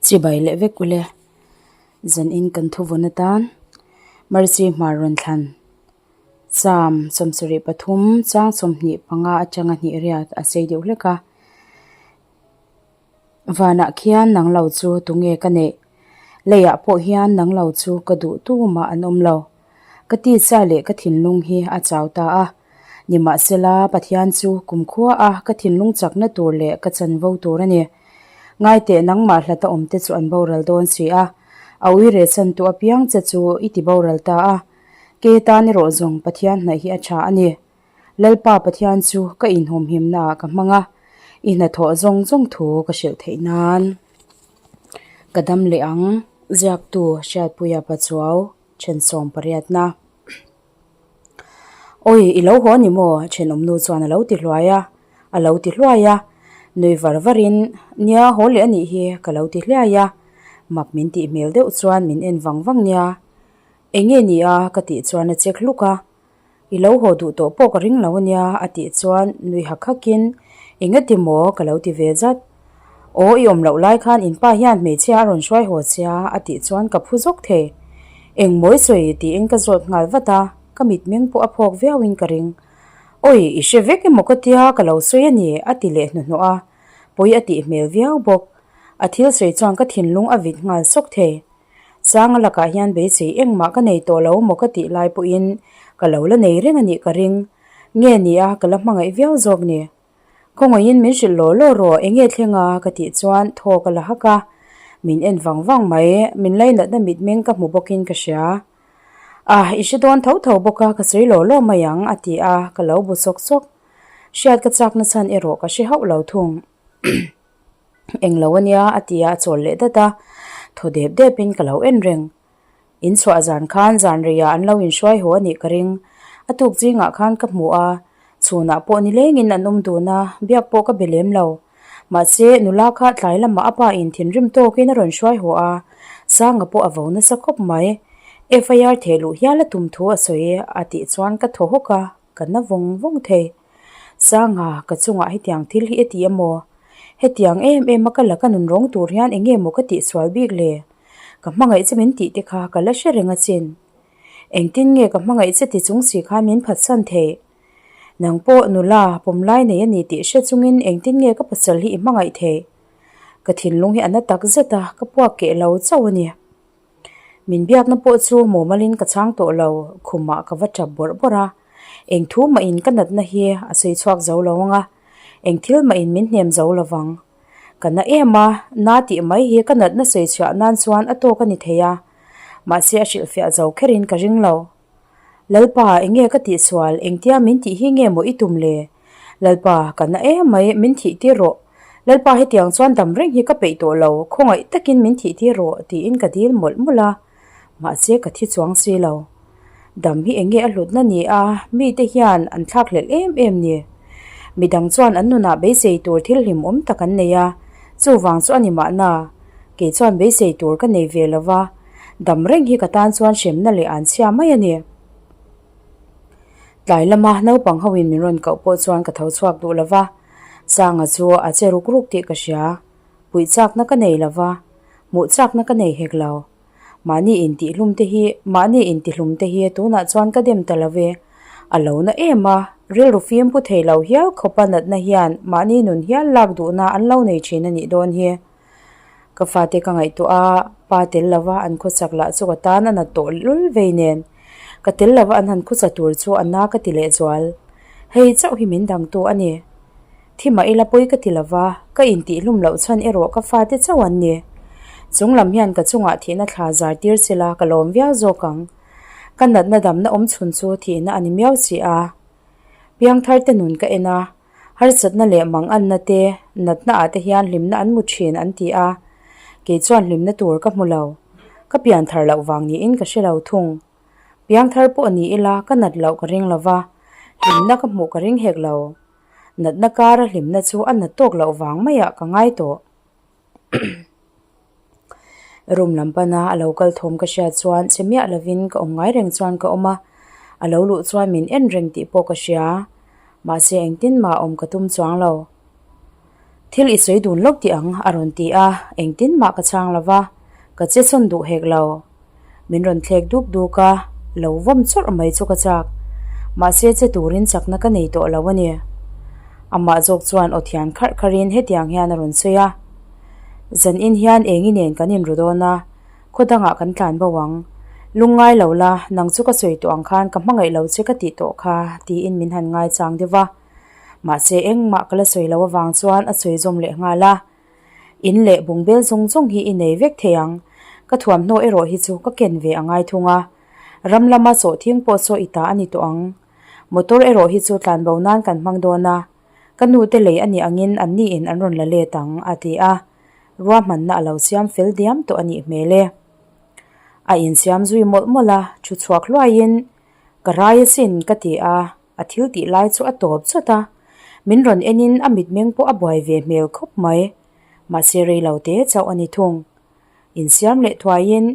Chibai leh vek ule. Zanin kan thuvawn atan Mercy hmar rawn thlan Psalm 73 chang 25 atanga hnih riat a sei deuh hlek a. Vanah khian nang lo chu tunge ka neih? Leiah pawh hian nang lo chu ka duh tumah an awm lo. Ka tisa leh ka thinlung hi a chau ta a. Nimahsela, Pathian chu kumkhua a ka thinlung chakna tur leh ka chanvo tur a ni. Ngaiteh nangmah hlata awmte chu an boral dawn si a, a uire chantu apiang che chu i ti boral ta a. Ke tan erawh zawng Pathian hnaih hi a tha a ni. Lalpa Pathian chu ka inhumhimnaah ka hmang a, i hnathawh zawng zawng thu ka hrilh theih nan. Ka dam leh ang, ziaktu Hriatpuia Pachuau, Thensawm pariatna. Awi, i lo haw ni maw? Thenawmnu chuan a lo ti hluai a, a lo ti hluai a. Nui var varin, Nia, haw leh a nih hi, ka lo ti hliai a. Mak min tih hmel deuh chuan min en vang vang nia. Eng nge ni a? ka tih chuan a chek hluk a. I lo haw duh tawh pawh ka ring lo ania a tih chuan nui hak hakin Engati maw? ka lo ti ve zat. Aw i awm loh lai khan in pa hian hmeichhia a rawn hruai haw sia a tih chuan ka phu zawk thei. Eng mawi sawi tiin ka zawt nghal vat a, ka mitmeng pawh a phawk viauin ka ring. Awi i hre vek emaw ka tia ka lo sawi a ni a ti leh hnuhnawh a, pawi a tih hmel viau bawk. A thil sawi chuan ka thinlung a vit nghal sawk thei. Sanga lakah hian beisei engmah ka nei tawh lo maw ka tih lai pawhin ka lo la nei reng a nih ka ring. Nge ni a, ka la hmangaih viau zawk ni. Khawngaihin min hrilh law law rawh, eng nge thleng a? ka tih chuan thaw ka la hak a. Min en vang vang mai, min lainatna mitmeng ka hmu bawkin ka hria. Ah, i hre dawn tho tho bawk a, ka sawi law law mai ang, a ti a, ka lo bu sawk sawk. Hriat ka chakna chhan erawh ka hre hauh lo thung. Englo ania a ti a, a chawl leh dat a, thaw dep depin ka lo en reng. In chhuah zan khan zan reiah an lo inhruai haw a nih ka ring. A tuk zingah khan ka hmu a, chhunah pawh nilengin an awm dun a, biak pawh ka be lem lo. Mahse, nula kha tlai lamah a pa in thinrim tawkin a rawn hruai haw a, Sanga pawh a vo nasa khawp mai. FIR theh luh hial a tum thu a sawi a tih chuan ka thaw hawk a, ka na vawng vawng thei. Sanga, ka chungah hetiang thil hi a ti a maw? Hetiang em em a ka la ka nun rawng tur hian eng nge maw ka tihsual bik le? Ka hmangaih che min tih te kha ka la hre reng achin. Engtin nge ka hmangaih che ti chung si khan min phatsan theih? Nang pawh nula pawmlai nei a ni tih hre chungin engtin nge ka pasal hi i hmangaih theih? Ka thinlung hi a na tak zet a, ka puak keh lo chauh a ni. Min biakna pawh chu mumalin ka chhang tawh lo, khumah ka va tap bawrh bawrh a. Eng thu mahin ka natna hi a sawi chhuak zo lo ang a, eng thil mahin min hnem zo lo vang. Ka na em a, na tih mai hi ka natna sawi chhuah nan chuan a tawk a ni thei a, mahse a hrilhfiah zo kherin ka ring lo. Lalpa, eng nge ka tihsual, engtia min tih hi nge maw i tum le? Lalpa, ka na em mai, min thih tir rawh. Lalpa hetiang chuan dam reng hi ka peih tawh lo, khawngaih takin min thih tir rawh, tiin ka dil mawlh mawlh a. Mahse ka thi chuang si lo. Dam hi eng nge a hlutna ni a, mite hian an thlakhlelh em em ni. Midang chuan an nunah beisei tur thil hlimawm tak an nei a, chuvang chu a ni mahna, kei chuan beisei tur ka nei ve lo va, dam reng hi ka tan chuan hremna leh an chhia mai a ni. Tlai lama naupang hoin min rawn koh pawh chuan ka tho chhuak duh lo va, Sanga chu a che ruk ruk tih ka hria. Puih chakna ka nei lo va, hmuh chakna ka nei hek lo. Mahni intihlum te hi, mahni intihlum te hi tunah chuan ka dem ta lo ve. A lo na em a, rilru fim pu thei lo hial khawpa natna hian mahni nun hial lak duhna an lo nei thin a nih dawn hi. Ka fate ka ngaihtuah a, pa tel lova an khawchak lah chu ka tan a nat tawh lul vei nen. Ka tel lova an han khawcha tur chu a na ka ti lehzual. Hei chauh hi min dangtu a ni. Thi mah ila pawi ka ti lova, ka intihhlum loh chhan erawh ka fate chauh an ni. Chung lam hian ka chungah thihna thla zar tir sela ka lawm viau zawk ang. Ka natna damna awm chhun chu thihna a ni miau si a. Piangthar te nun ka en a, harsatna leh manganna te, natna ah te hian hlimna an mu thin an ti a. Kei chuan hlimna tur ka hmu lo. Ka pianthar loh vang niin ka hre lo thung. Piangthar pawh ni ila ka nat loh ka ring lova, hlimna ka hmuh ka ring hek lo. Natna kara hlimna chu a nat tawk loh vang maiah ka ngai tawh. Room lam pana a lo kal thawm ka hriat chuan che miah lovin ka awm ngai reng chuan ka awm a, a lo luh chuan min en reng tih pawh ka hria. Mahse engtin mah awm ka tum chuang lo. Thil i sawi dun lawk tih ang a rawn ti a, engtin mah ka chhang lo va, ka che sawn duh hek lo. Min rawn thlek duk duk a, lo vawm chawrh mai chu ka chak. Mahse che turin chakna ka nei tawh lo a ni. Amah zawk chuan aw thian kharh kharhin hetiang hian a rawn sawi a, Zanin hian engi nen kan inru dawn a, khaw dangah kan tlan bo ang. Lungngai lo la, nang chu ka sawi tawh ang khan ka hmangaih lo che ka tih tawh kha, tiin min han ngaichang deuh va. Mahse engmah ka la sawi lo avang chuan a sawi zawm leh nghal a. In leh bungbel zawng zawng hi i nei vek thei ang, ka thuamhnaw erawh hi chu ka ken ve a ngai thung a. Ram lama sawhthing pawh saw i ta a ni tawh ang. Motor erawh hi chu tlanbo nan kan hmang dawn a, ka nute lei a nih angin an niin an rawn la let ang, a ti a. Ruahmanna a lo siam fel diam tawh a nih hmel e. A insiam zui mawlh mawlh a, thu chhuak hluaiin, Ka rai asin, ka ti a. A thil tih lai chu a tawp chawt a, min rawn enin a mitmeng pawh a buai ve hmel khawp mai. Mahse rei lo te chauh a ni thung. Insiam leh thuaiin,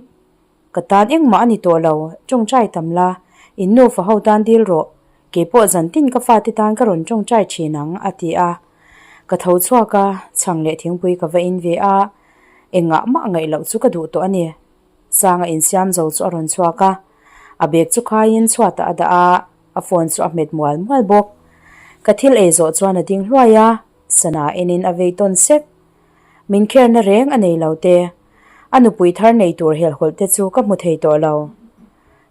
Ka tan engmah a ni tawh lo, tawngtai tam la, in nufa ho tan dil rawh, keipawh zantin ka fate tan ka rawn tawngtai thin ang, a ti a. Ka tho chhuak a, chhang leh thingpui ka va in ve a, engah mah ngaih loh chu ka duh tawh a ni. Sanga insiam zo chu a rawn chhuak a, a bag chu khaiin chhuatah a dah a, a phone chu a hmet mual mual bawk. Ka thil ei zawh chuan a ding hluai a, sana enin a vei tawn sek. Min kherna reng a nei lo te, a nupui thar nei tur helhawlh te chu ka hmu thei tawh lo.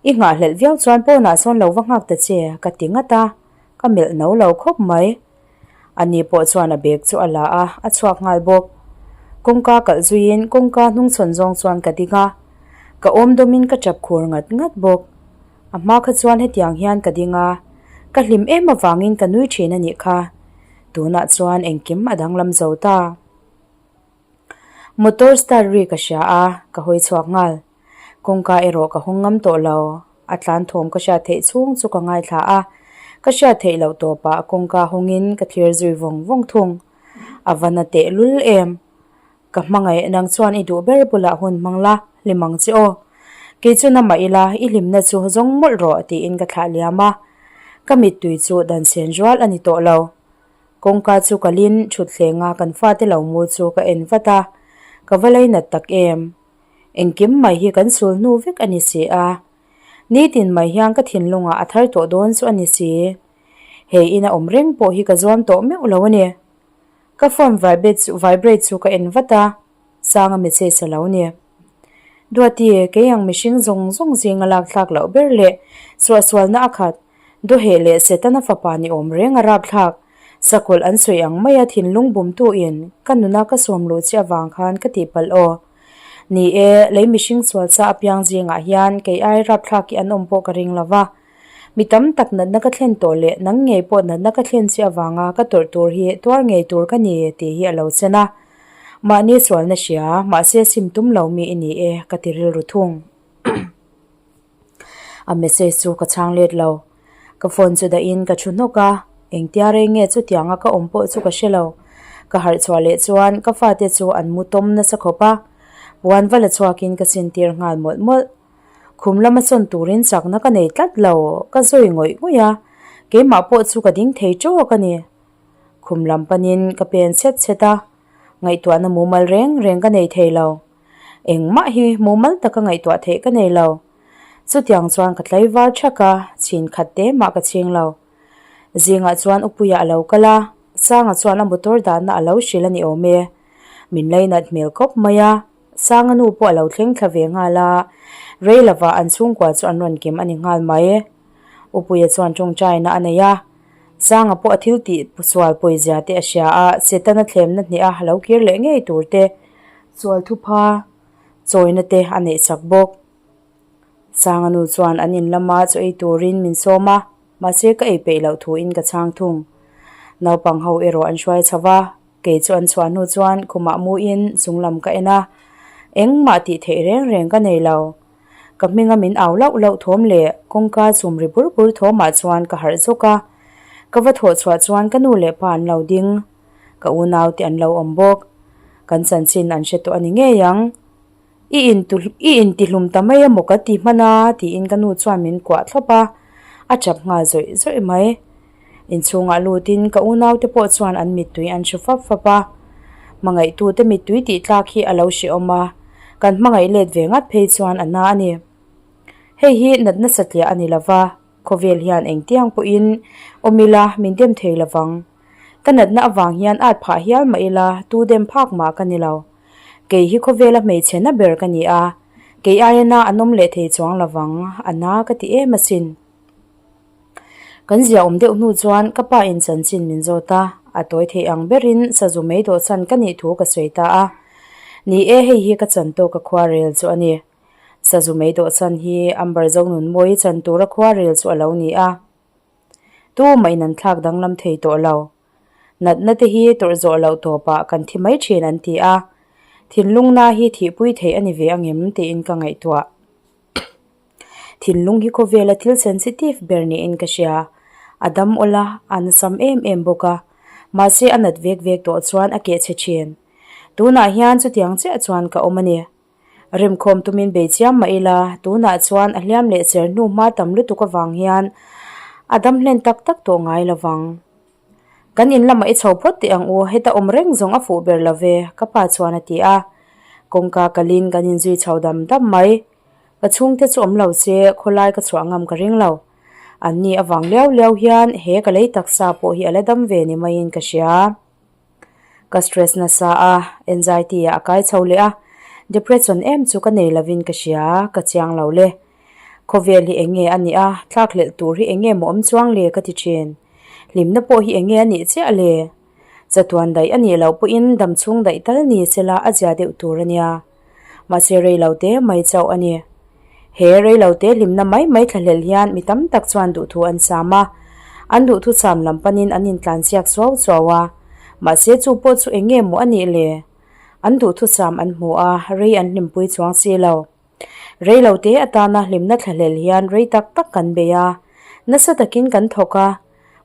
I nghahhlelh viau chuan pawnah sawn lo va nghak ta che, ka ti ngat a, ka melh no lo khawp mai. Ani pawh chuan a bag chu a la a, a chhuak nghal bawk. Kawngka kalh zuiin kawngka hnungchhawn zawng chuan ka ding a, ka awm dawmin ka tap khur ngat ngat bawk. A hma kha chuan hetiang hian ka ding a, ka hlim em avangin ka nui thin a nih kha. Tunah chuan engkim a danglam zo ta. Motor start ri ka hria a, ka hawi chhuak nghal. Kawngka erawh ka hawng ngam tawh lo. A tlan thawm ka hriat theih chhung chu ka ngaithla a, ka hriat theih loh tawpah kawngka hawngin ka thlir zui vawng vawng thung. A va na teh lul em? Ka hmangaih nang chuan i duh ber bulah hun hmang la, hlim ang che aw. Kei chu na mah ila, i hlimna chu zawng mawlh rawh tiin ka thlah liam a. Ka mittui chu dan sen rual a ni tawh lo. Kawngka chu kalin thutthleng a kan fate lo mu chu ka en vat a, ka va lainat tak em? Engkim mai hi kan sul hnu vek a ni si a. Nitin mai hian ka thinlungah a thar tawh dawn chu a ni si. He ina awm reng pawh hi ka zuam tawh meuh lo a ni. Ka phone vibrate chu ka en vat a, Sanga message a lo ni. Duati, kei ang mihring zawng zawng zinga lak thlak loh ber leh suahsualna a khat, Dawheh leh Setana fapa ni awm reng a rap thlak, sakawlh an sawi ang maia thinlung bumtuin ka nuna ka sawm luh che avang khan ka tihpalh aw. Ni e, lei mihring sualsa apiang zingah hian kei ai rap thlak hi an awm pawh ka ring lo va. Mi tam tak natna ka thlen tawh leh nang ngei pawh natna ka thlen che avanga ka tawrh tur hi tuar ngei tur ka ni tih hi a lo chen a. Mahni sualna hria, mahse sim tum lo mi i ni e ka ti rilru thung. A message chu ka chhang let lo. Ka phone chu dahin ka thu hnawk a, engtia rei nge chutianga ka awm pawh chu ka hre lo. Ka harh chhuah leh chuan ka fate chu an mu tawm nasa khawp a, puan va la chhuakin ka sintir nghal mawlh mawlh. Khum lama sawn turin chakna ka nei tlat lo, ka zawi ngawih ngawih a, keimah pawh chu ka ding thei tawk a ni. Khum lam panin ka pen chhet chhet a, ngaihtuahna mumal reng reng ka nei thei lo. Engmah hi mumal taka ngaihtuah theih ka nei lo. Chutiang chuan ka tlaivar thak a, chhin khat te mah ka chhing lo. Zingah chuan Upuia a lo kal a, Sanga chuan a motor dahna a lo hrilh a ni awm e. Min lainat hmel khawp mai a, Sanga nu pawh a lo thleng thla ve nghal a, rei lovah an chhungkua chu an rawn kim a ni nghal mai. Upuia chuan tawngtaina a nei a, Sanga pawh a thil tih sual pawizia te a hria a, Setana thlemna hneha a lo kir leh ngei tur te, sual thupha chawina te a neih sak bawk. Sanga nu chuan an in lama chaw ei turin min sawm a, mahse ka ei peih loh thuin ka chhang thung. Naupang ho erawh an hruai chho va, kei chu an chhuah hnu chuan khumah muin chung lam ka en a, engmah tih theih reng reng ka nei lo. Ka hminga min au lauh lauh thawm leh kawngka chum ri bur bur thawmah chuan ka harh zawk a, ka va thawh chhuah chuan ka nu leh pa an lo ding, ka unau te an lo awm bawk. Kan chanchin an hre tawh a ni ngei ang. I intu i intihlum ta mai emaw ka ti hman a tiin ka nu chuan min kuah thlawp a, a chap nghal zawih zawih mai. Inchhungah lutin ka unaute pawh chuan an mittui an hru fap fap a. Hmangaihtute mittui tih tlak hi a lo hrehawm a, kan hmangaih let ve ngat phei chuan a na a ni. Hei hi natna satliah a ni lo va, khawvel hian engtiang pawhin awm ila min dem thei lo vang. Ka natna avang hian at phah hial mah ila tu dem phak mah ka ni lo. Kei hi khawvela hmeichhe na ber ka ni a, kei aia na an awm leh thei chuang lo vang, a na ka ti em asin. Kan zia awm deuh hnu chuan ka pa in chanchin min zawt a, a tawi theih ang berin sazu mei dawhsan ka nih thu ka sawi ta a. Ni e, hei hi ka chan tawk a khua rel chu a ni. Sazu mei dawhsan hi Amber Zonunmawii chan tura khua rel chu a lo ni a. Tu mah in an thlak danglam thei tawh lo. Natna te hi tawrh zawh loh tawpah kan thi mai thin an ti a. Thinlungna hi thihpui theih a ni ve angem tiin ka ngaihtuah. Thinlung hi khawvela thil sensitive ber niin ka hria. A dam awl a, a nasam em em bawk a. Mahse a nat vek vek tawh chuan a keh chhe thin. Tunah hian chutiang chiah chuan ka awm a ni. Remkhawm tumin bei chiam mah ila, tunah chuan a hliam leh cher hnu hma tam lutuk avang hian a dam hlen tak tak tawh ngai lo vang. Kan in lamah i chho phawt teh ang u, heta awm reng zawng a fuh ber lo ve, ka pa chuan a ti a. Kawngka kalin kan inzui chho dam dam mai. Ka chhungte chu awm lo se, khawlai ka chhuah ngam ka ring lo. An ni avang liau liau hian he ka lei taksa pawh hi a la dam ve ni maiin ka hria. Ka stress nasa a, anxiety ah a kai chho leh a, depression em chu ka nei lovin ka hria, ka chiang lo le. Khawvel hi eng nge a nih a, thlakhlelh tur hi eng nge maw awm chuang le ka ti thin. Hlimna pawh hi eng nge a nih chiah le? Chatuan daih a nih loh pawhin dam chhung daih tal ni sela a zia deuh tur a nia. Mahse rei lo te mai chauh a ni. He rei lo te hlimna mai mai thlahlel hian mi tam tak chuan duhthu an sam a, an duhthu sam lam panin an intlansiak suau suau a. Mahse chu pawh chu eng nge maw a nih le? An duhthu sam an hmu a, rei an hlimpui chuang si lo. Rei lo te atana hlimna thlahlel hian rei tak tak kan bei a, nasa takin kan thawk a,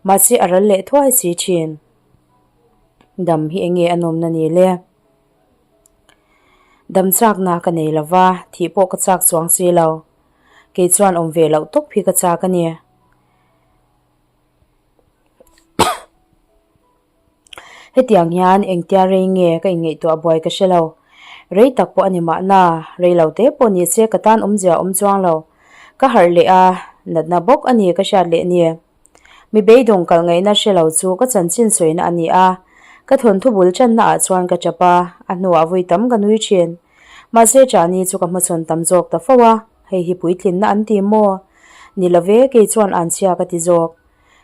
mahse a ral leh thuai si thin. Dam hi eng nge a nawmna ni le? Dam chakna ka nei lo va, thih pawh ka chak chuang si lo. Kei chuan awm ve loh tawp hi ka chak a ni. Hetiang hian engtia rei nge ka inngaihtuah buai ka hre lo. Rei tak pawh a ni mahna, rei lo te pawh ni se ka tan awmzia a awm chuang lo. Ka harh leh a, natna bawk a ni ka hriat leh ni. Mi beidawng kal ngaihna hre lo chu ka chanchin sawina a ni a, ka thawnthu bul channa ah chuan ka tap a, a hnuah vui tam ka nui thin. Mahse Chani chu ka hmachhawn tam zawk ta fo a, hei hi puitlinna an ti maw? Ni lo ve, kei chuan anchhia ka ti zawk.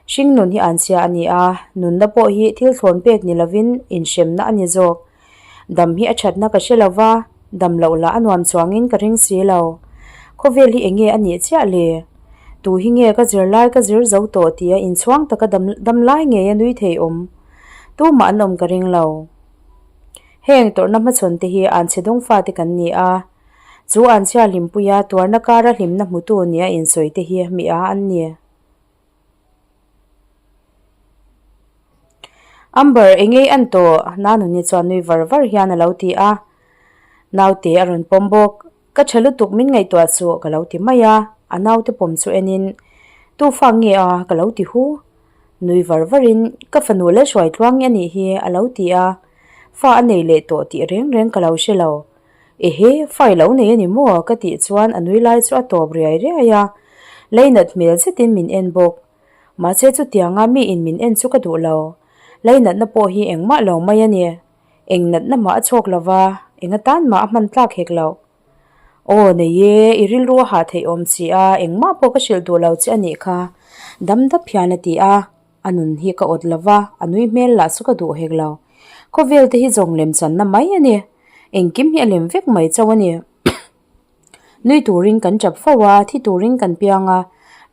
Hring nun hi anchhia a ni a, nunna pawh hi thil thlawn pek ni lovin inhremna a ni zawk. Dam hi a thatna ka hre lo va, dam loh lah a nuam chuangin ka ring si lo. Khawvel hi eng nge a nih chiah le? Tu hi nge ka zir lai ka zir zo tawh tia inchhuang taka dam dam lai ngei a nui thei awm? Tumah an awm ka ring lo. Heng tawrhna hmachhawn te hi anchhe dawng fate kan ni a, chu anchhia hlimpuia tuarna kara hlimna hmutu nia insawi te hi mi a an ni. Amber engei an tawh? Nanuni chuan nui var var hian a lo ti a. Naute a rawn pawm bawk. Ka tha lutuk min ngaihtuah chu ka lo ti mai a, a naute pawm chu enin Tu fa nge a? ka lo ti hu. Nui var varin Ka fanu Lalhruai tluangi a nih hi a lo ti a. Fa a nei leh tawh tih reng reng ka lo hre lo. Ehe, fa i lo nei a ni maw? ka tih chuan a nui lai chu a tawp riai riai a, Leinat hmel zetin min en bawk. Mahse chutianga mi in min en chu ka duh lo. Leinatna pawh hi engmah lo mai a ni. Eng natna mah a chhawk lo va, eng atan mah a hman tlak hek lo. Aw nei e, i rilru a hah theih awm chi a, engmah pawh ka hrilh duh lo che a nih kha, dam dap hian a ti a. A nun hi ka awt lo va, a nui hmel lah chu ka duh hek lo. Khawvel te hi zawng lem channa mai a ni. Engkim hi a lem vek mai chauh a ni. Nui turin kan tap fo a, thi turin kan piang a,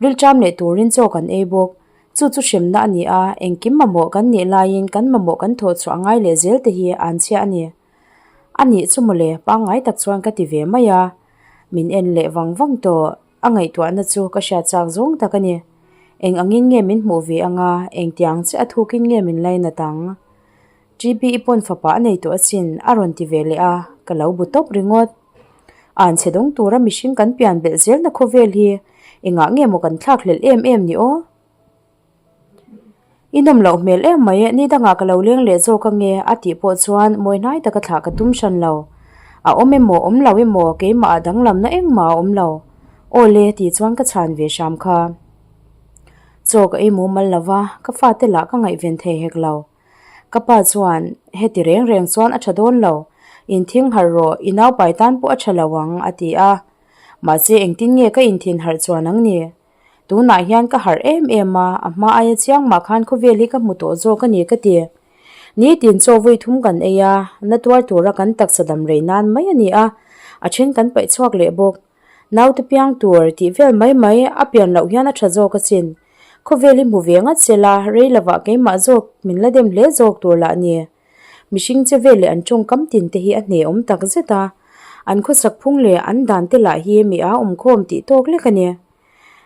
rilṭam leh turin chaw kan ei bawk. Chu chu hremna a ni a, engkim mamawh kan nih laiin kan mamawh kan thawh chhuah ngai leh zel te hi an chhia a ni. A nih chu mawle, pangngai tak chuan ka ti ve mai a. Min en leh vang vang tawh. A ngaihtuahna chu ka hriat chak zawng tak a ni. Eng angin nge min hmuh ve anga, engtiang che a thukin nge min lainat ang? TB-i pawn fapa a nei tawh asin, a rawn ti ve leh a, ka lo bu tawp ringawt. An chhe dawng tura mihring kan pian belh zelna khawvel hi engah nge maw kan thlak hlelh em em ni aw? I nawm loh hmel em mai, ni dangah ka lo leng leh zawk ange a tih pawh chuan mawi hnai taka thlah ka tum hran lo. A awm emaw awm lo emaw keimah ah danglamna engmah a awm lo. Aw le tih chuan ka chhan ve hram kha. Chaw ka ei mumal lo va, ka fate lah ka ngaihven thei hek lo. Ka pa chuan heti reng reng chuan a tha dawn lo, inthing harh rawh, i naupai tan pawh a tha lo ang a ti a. Mahse engtin nge ka inthin harh chuan ang ni? Tunah hian ka harh em em a, a hma aia chiang mah khan khawvel hi ka hmu tawh zawk a ni ka ti. Nitin chaw vawi thum kan ei a, na tuar tura kan taksa dam rei nan mai a ni a, a then kan paih chhuak leh bawk. Naute piang tur tih vel mai mai a pian loh hian a tha zawk asin. Khawvel hi hmu ve ngat se la, rei lovah keimah zawk min la dem hle zawk tur lah ni. Mihring che vel leh an tawngkam tin te hi a hne awm tak zet a, an khawsak phung leh an dan te lah hi mi a awmkhawm tih tawk lek a ni.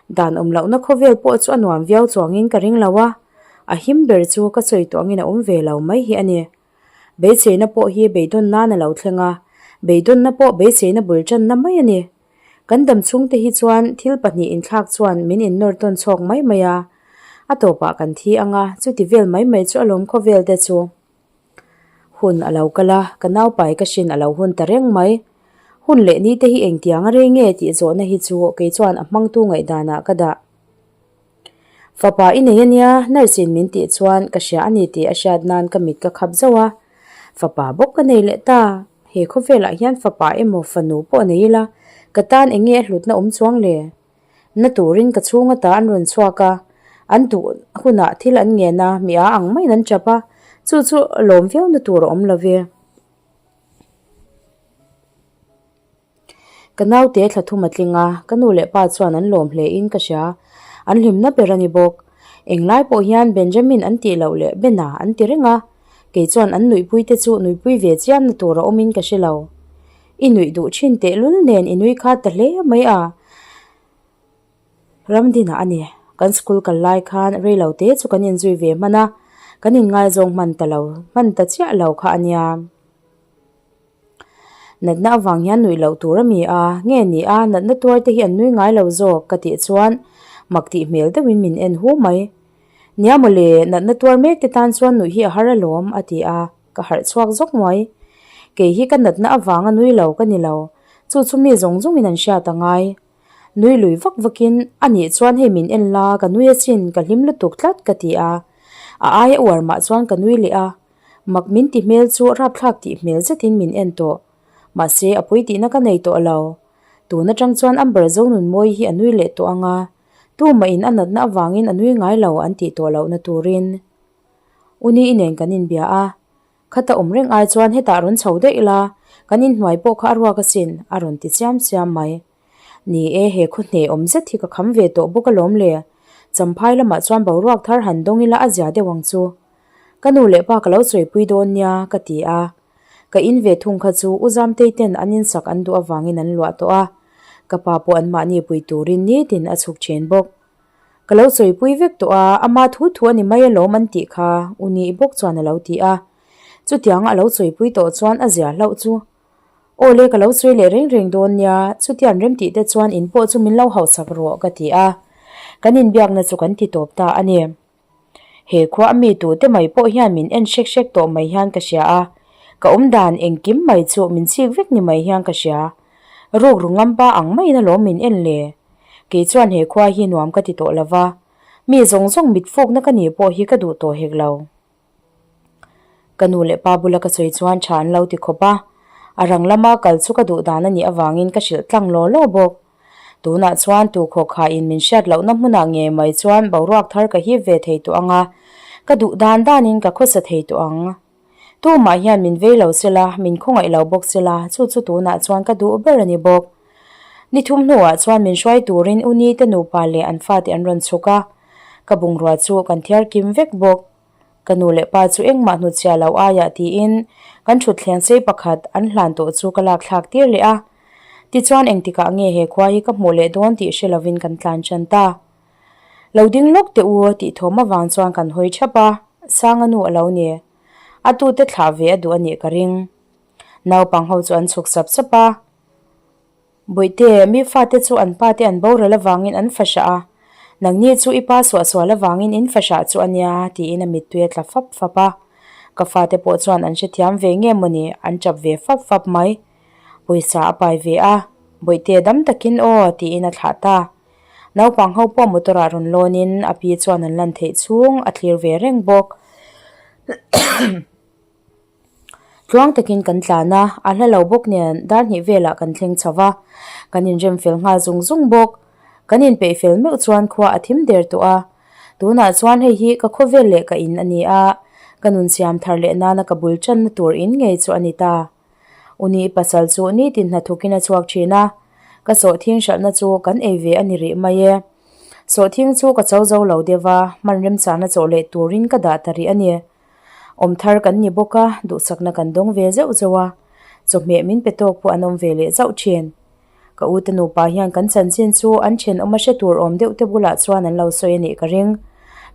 Dan awm lohna khawvel pawh chu a nuam viau chuangin ka ring lo a, a him ber chu ka sawi tawh angin a awm ve lo mai hi a ni. Beiseina pawh hi beidawn nan a lo thleng a, beidawnna pawh beiseina bul tanna mai a ni. Kan dam chhungte hi chuan thil pahnih inthlak chuan min innawr tawn chhawk mai mai a, a tawpah kan thi ang a, chuti vel mai mai chu a lawm khawvel te chu. Hun a lo kal a, ka naupai ka hrin a lo hun ta reng mai. Hun leh ni te hi engtiang a rei nge tih zawhna hi chu kei chuan a hmangtu ngaihdanah ka dah. Fapa i nei ania, nurse in min tih chuan ka hria a ni tih a hriat nan ka mit ka khap zauh a. Fapa bawk ka nei leh ta, he khawvelah hian fapa emaw fanu pawh nei ila, ka tan eng nge a hlutna awm chuang le? Na turin ka chhung ata an rawn chhuak a, an duh hunah thil an ngen a, mi a ang maiin an tap a, chu chu lawm viau na tur a awm lo ve. Ka naute thla thum a tling a, ka nu leh pa chuan an lawm hle in ka hria, an hlimna ber a ni bawk. Englai pawh hian Benjamin an tih loh leh Bena an ti reng a, kei chuan an nuihpui te chu nuihpui ve chiamna tur a awmin ka hre lo. I nuih duh thin tehlul nen i nui khat ta hle mai a. Ramdinah a ni. Kan school kal lai khan rei lo te chu kan inzui ve hman a, kan inngaizawng hman ta lo, hman ta chiah lo kha a nia. Natna avang hian nuih loh tur a mi a, nge ni a, natna tuar te hi an nui ngai lo zawk ka tih chuan mak tih hmel deuhin min en hu mai. Nia mawle, natna tuar mek te tan chuan nuih hi a har alawm a ti a. Ka harh chhuak zawk mai. Kei hi ka natna avanga nui lo ka ni lo. Chu chu mi zawng zawngin an hriat a ngai. Nui lui vak vakin, A nih chuan hei min en la, ka nui asin, ka hlim lutuk tlat ka ti a. A aia uar mah chuan ka nui leh a. Mak min ti hmel chu rapthlak tih hmel zetin min en tawh. Mahse, a pui tihna ka nei tawh lo. Tun atang chuan Amber Zonunmawi hi a nui leh tawh ang a. Tumah in a natna avangin a nui ngai lo an tih tawh lohna turin. Uni i nen kan inbia a, khata awm reng ai chuan hetah rawn chho daih ila, kan inhnuai pawh kha a ruak asin, a rawn ti chiam chiam mai. Ni e, he khaw hneh awm zet hi ka kham ve tawh bawk alawm le. Champhai lamah chuan boruak thar han dawng ila a zia deuh ang chu. Ka nu leh pa ka lo chawipui dawn nia, ka ti a. Ka in ve thung kha chu U Zamtei ten an insak an duh avangin an luah tawh a. Ka pa pawh anmahni pui turin nitin a chhuk ṭhen bawk. Ka lo sawipui vek tawh a, ama thu thu a ni mai alawm an tih kha, u nih bawk chuan a lo ti a. Chutianga a lo sawipui tawh chuan a zia hlauh chu. Aw le, ka lo sawi leh reng reng dawn nia, chutiang remtih te chuan in pawh chu min lo hauhsak rawh ka ti a. Kan inbiakna chu kan ti tawp ta a ni. He khua a mi tute mai pawh hian min en hrek hrek tawh mai hian ka hria a, ka awm dan engkim mai chu min chik vek ni mai hian ka hria. Ruk ru ngampa ang maiin alawm min en le. Kei chuan he khua hi nuam ka ti tawh lo va, mi zawng zawng mit fukna ka nih pawh hi ka duh tawh hek lo. Ka nu leh pa bula ka sawi chuan tha an lo ti khawp a, a rang lama kal chu ka duh dan a nih avangin ka hrilh tlang law law bawk. Tunah chuan tu khawkha in min hriat lohna hmunah nge mai chuan boruak thar ka hip ve thei tawh ang a, ka duh dan danin ka khawsa thei tawh ang. Tumah hian min vei lo sela, min khawngaih lo bawk sela, chu chu tunah chuan ka duh ber a ni bawk. Ni thum hnuah chuan min hruai turin u ni te nupa leh an fate an rawn chhuk a, ka bungrua chu kan thiar kim vek bawk. Ka nu leh pa chu engmah hnutchhiah lo aiah tiin kan thutthleng sei pakhat an hlan tawh chu ka lak thlak tir leh a. Tichuan engtikah nge he khua hi ka hmuh leh dawn tih hre lovin kan tlan tan ta. Lo ding lawk teh u tih thawm avang chuan kan hawi thap a, Sanga nu a lo ni. A tute thlah ve a duh a nih ka ring. Naupang ho chu an chhuk sap sap a. Bawihte, mi fate chu an pate an boral avangin an fa hrah a. Nangni chu i pa suahsual avangin in fahrah chu a nia, tiin a mittui a tla fap fap a. Ka fate pawh chuan an hrethiam ve nge mawni, an tap ve fap fap mai. Pawisa a pai ve a, Bawihte dam takin aw, tiin a thlah ta. Naupang ho pawh motor ah rawn lawnin a pi chuan an lan theih chhung a thlir ve reng bawk. Tluang takin kan tlan a, a hla lo bawk nen dar hnih velah kan thleng chho va, kan inrem fel nghal zung zung bawk. Kan inpeih fel meuh chuan khua a thim der tawh a, tunah chuan hei hi ka khawvel leh ka in a ni a, ka nun siam thar leh nana ka bul tanna tur in ngei chu a ni ta. Uni pasal chu nitin hnathawkin a chhuak thin a, ka sawhthing hralhna chu kan ei ve a ni rih mai e. Sawhthing chu ka cho zo lo deuh a, hman remchana chawh leh turin ka dah ta rih a ni. Awm thar kan ni bawk a, duhsakna kan dawng ve zeuh zeuh a, chawhmeh min pe tawk pawh an awm ve leh zauh thin. Ka ute nupa hian kan chanchin chu an thenawm a hre tur awm deuh te bulah chuan an lo sawi a nih ka ring.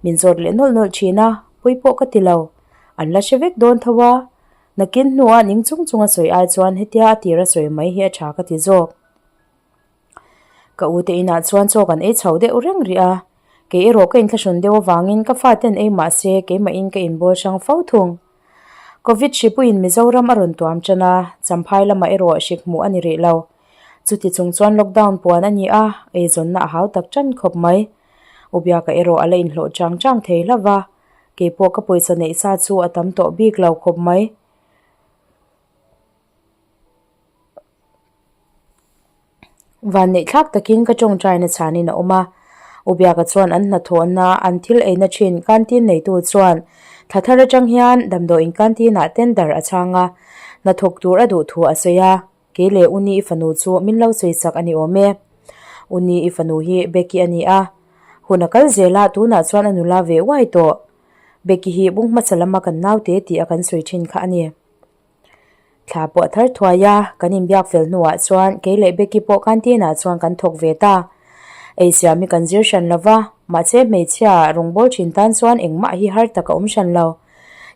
Min zawt leh nawlh nawlh thin a, pawi pawh ka ti lo. An la hre vek dawn tho a, nakin hnuah ning chung chunga sawi ai chuan hetia a tira sawi mai hi a tha ka ti zawk. Ka ute inah chuan chaw kan ei chho deuh reng rih a, kei erawh ka inthlahrun deuh avangin ka faten ei mah se keimahin ka inbawl hrang fo thung. Covid hripuiin Mizoram a rawn tuam tan a, Champhai lamah erawh hrik hmuh a ni rih lo. Chuti chung chuan lockdown puan a ni a, eizawnna a hau tak tan khawp mai. Ubiaka erawh a la inhlawh chang chang thei hlauh va, keipawh ka pawisa neih sa chu a tam tawh bik lo khawp mai. Vanneih thlak takin ka tawngtaina chhanin a awm a, Ubiaka chuan an hnathawhna an thil eina thin canteen neitu chuan thla thar atang hian damdawiin canteen ah tender a chhang a, hnathawk tur a duh thu a sawi a, kei leh Uni i fanu chu min lo sawi chak a ni awm e. Uni i fanu hi Becky a ni a, hun a kal zel a tunah chuan a nula ve uai tawh. Becky hi bung hmasa lama kan naute tih a kan sawi thin kha a ni. Thla pawh a thar thuai a, kan inbiak fel hnuah chuan kei leh Becky pawh canteen ah chuan kan thawk ve ta. Ei siam hi kan zir hran lo va, mahse hmeichhia rawngbâwl thin tan chuan engmah hi har tak a awm hran lo.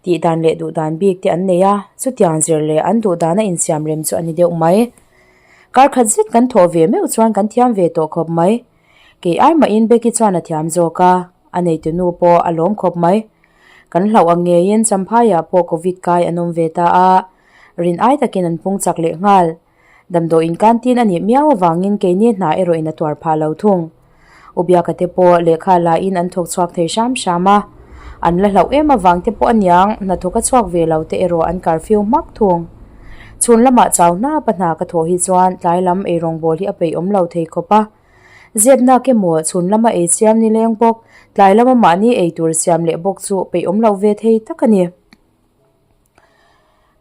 Tih dan leh duh dan bik te an nei a, chutiang zir leh an duh dana insiam rem chu a ni deuh mai. Kar khat zet kan thawh ve meuh chuan kan thiam ve tawh khawp mai. Kei ai mahin Becky chuan a thiam zawk a, a neitu nu pawh a lawm khawp mai. Kan hlauh ang ngeiin Champhaiah pawh Covid kai an awm ve ta a, rin ai takin an pung chak leh nghal. Damdawiin canteen a nih miau avangin keini hna erawhin a tuar phah lo thung. Ubiaka te pawh lehkha lain an thawk chhuak thei hram hram a, an la hlauh em avang te pawh aniang hnathawk a chhuak ve lo te erawh an curfew hmak thung. Chhun lamah chau hnapa hna ka thawh hi chuan tlai lam eirawngbawl hi a peihawm lo thei khawp a. Zepnak emaw chhun lama ei siam ni leng bawk, tlai lama mahni ei tur siam leh bawk chu peihawm loh ve thei tak a ni.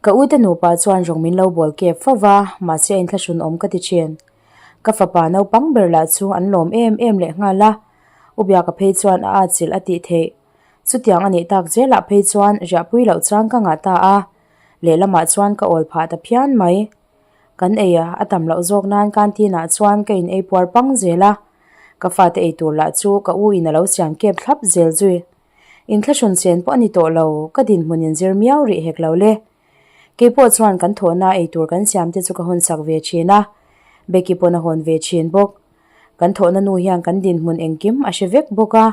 Ka ute nupa chuan rawng min lo bawl kep fo va, mahse a inthlahrun awm ka ti thin. Ka fapa naupang ber lah chu an lawm em em leh nghal a, U Biaka phei chuan a atchilh a tih theih. Chutiang a nih tak zelah phei chuan riahpui loh chuan ka ngah ta a, lehlamah chuan ka awl phah ta phian mai. Kan ei a, a tam loh zawk nan canteen ah chuan ka in ei puar pang zel a, ka fate ei tur lah chu ka u in a lo siam kep thlap zel zui. Inthlahrun chen pawh a ni tawh lo, ka dinhmun in zir miau rih hek lo le. Keipawh chuan kan thawhna ei tur kan siam te chu ka hawn sak ve thin a, Becky pawn a hawn ve thin bawk. Kan thawhna nu hian kan dinhmun engkim a hre vek bawk a,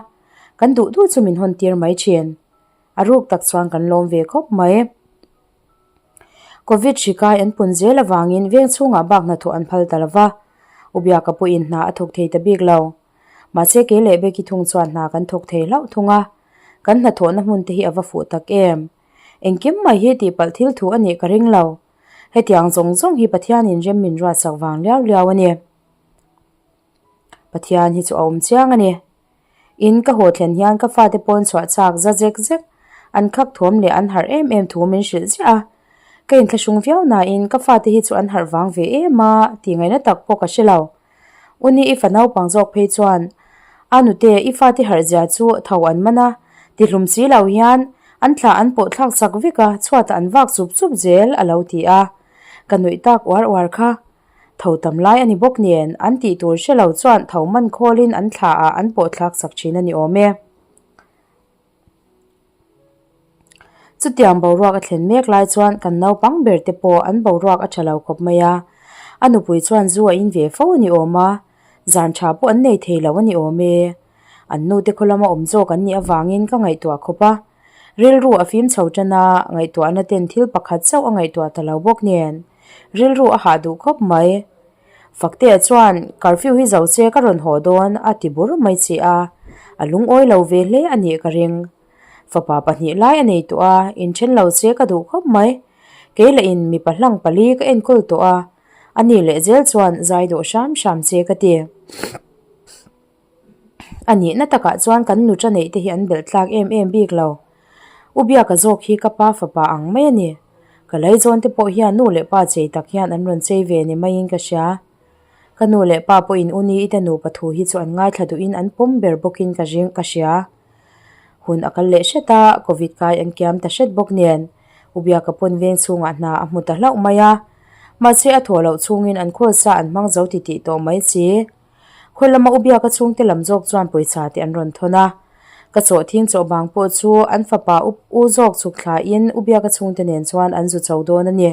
kan duh duh chu min hawn tir mai thin. A ruk tak chuan kan lawm ve khawp mai. Covid hri kai an pun zel avangin veng chhungah bak hnathawh an phal ta lo va, Ubiaka pawhin hna a thawk thei ta bik lo. Mahse kei leh Becky thung chuan hna kan thawk thei hlauh thung a, kan hnathawhna hmun te hi a va fuh tak em. Engkim mai hi tihpalh thil thu a nih ka ring lo. Hetiang zawng zawng hi Pathianin rem min ruatsak vang liau liau a ni. Pathian hi chu a awm chiang a ni. In ka haw thlen hian ka fate pawn chhuah chak za zek zek, an khak thawm leh an harh em em thu min hrilh ziah a. Ka inthlahrung viau nain ka fate hi chu an harh vang ve em a tih ngaihna tak pawh ka hre lo. U ni i fa naupang zawk phei chuan a nute i fate harh zia chu tho an man a, tihlum si lo hian an thla an pawh thlak chak vek a, chhuatah an vak chup chup zel a lo ti a. Ka nuih tak uar uar kha. Tho tam lai a ni bawk nen, an tih tur hre lo chuan tho man khawlin an thla ah an pawh thlak sak thin a ni awm e. Chutiang boruak a thlen mek lai chuan kan naupang ber te pawh an boruak a tha lo khawp mai a, a nupui chuan zu a in ve fo a ni awm a, zan tha pawh an nei thei lo a ni awm e. An nute khaw lama awm zawk an nih avangin ka ngaihtuah khawp a. Rilru a fim chho tan a, ngaihtuahna ten thil pakhat chauh a ngaihtuah ta lo bawk nen. Rilru a hah duh khawp mai. Faktea chuan, Curfew hi zo che ka rawn haw dawn a ti bur mai che a. A lungawi lo ve hle a nih ka ring. Fapa pahnih lai a nei tawh a, inthen lo che ka duh khawp mai. Kei lah in mipa hlang pali ka enkawl tawh a, a ni leh zel chuan zai dawh hram hram che ka ti. A nihna takah chuan kan nuṭa neih te hi an belh tlak em em bik lo. U Biaka zawk hi ka pa fapa ang mai a ni. Ka laizawn te pawh hian nu leh pa chei tak hian an rawn chei ve ni maiin ka hria. Ka nu leh pa pawhin u ni i te nupa thu hi chu an ngaithla duhin an pawm ber bawkin ka ring ka hria. Hun a kal leh hret a, Covid kai an kiam ta hret bawk nen U Biaka pawn veng chhungah hna a hmu ta hlauh mai a. Mahse a thawh loh chhungin an khawlsa an hmang zo titih tawh mai si. Khawi lama U Biaka chhungte lam zawk chuan pawisa te an rawn thawn a. Ka chawh thing chawh bang pawh chu an fapa U U zawk chhuk thlain U Biaka chhungte nen chuan an zu cho dawn a ni.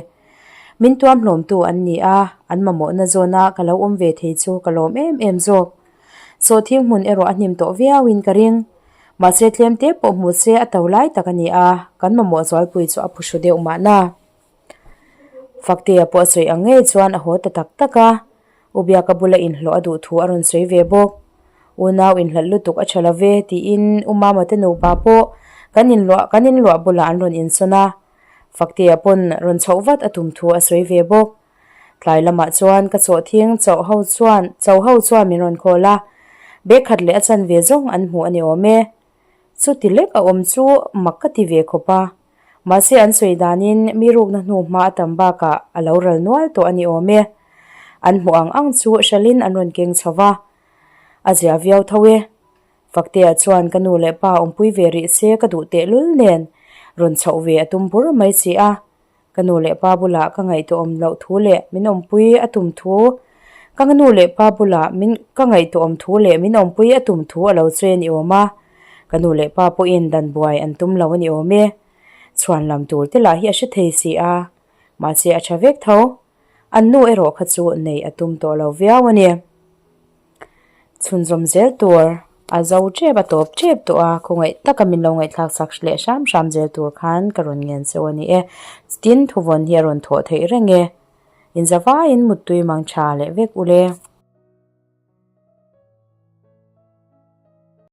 Min tuam hlawmtu an ni a, an mamawhna zawna ka lo awm ve thei chu ka lawm em em zawk. Sawhthing hmun erawh a hnim tawh viauin ka ring. Mahse tlem te pawh hmu se a to lai tak a ni a, kan mamawh zualpui chu a phuhru deuh mahna. Faktea pawh a sawi ang ngei chuan a haw ta tak tak a, U Biaka bula inhlawh a duh thu a rawn sawi ve bawk. Unau inhlat lutuk a tha lo ve tiin U Mama te nupa pawh kan inluah kan inluah bulah an rawn insawn a. Faktea pawn rawn chhoh vat a tum thu a sawi ve bawk. Tlai lamah chuan ka chawh thing chauh ho chuan cho ho chuan min rawn khawl a, bag khat leh a chanve zawng an hmuh a ni awm e. Chuti lek a awm chu mak ka ti ve khawp a, mahse an sawi danin mi rukna hnu hma a tam bakah a lo ral nual tawh a ni awm e. An hmuh ang ang chu hralhin an rawn keng chho va, a zia viau tho e. Faktea chuan ka nu leh pa awmpui ve rih se ka duh tehlul nen rawn chhoh ve a tum bur mai si a. Ka nu leh pa bulah ka ngaihtuahawm loh thu leh min awmpui a tum thu Ka nu leh pa bulah min ka ngaihtuahawm thu leh min awmpui a tum thu a lo che a ni awm a. Ka nu leh pa pawhin dan buai an tum lo a ni awm e. Chhuan lam tur te lah hi a hre thei si a, mahse a tha vek tho. An nu erawh kha chu neih a tum tawh lo viau a ni. Chhunzawm zel tur a zo tep a tawp tep tawh a, khawngaih taka min lo ngaihthlak sak leh hram hram zel tur khan ka rawn ngen cheu a ni e. Tin, thuvawn hi a rawn thawh theih reng e. Inzavaiin muttui mang tha leh vek ule.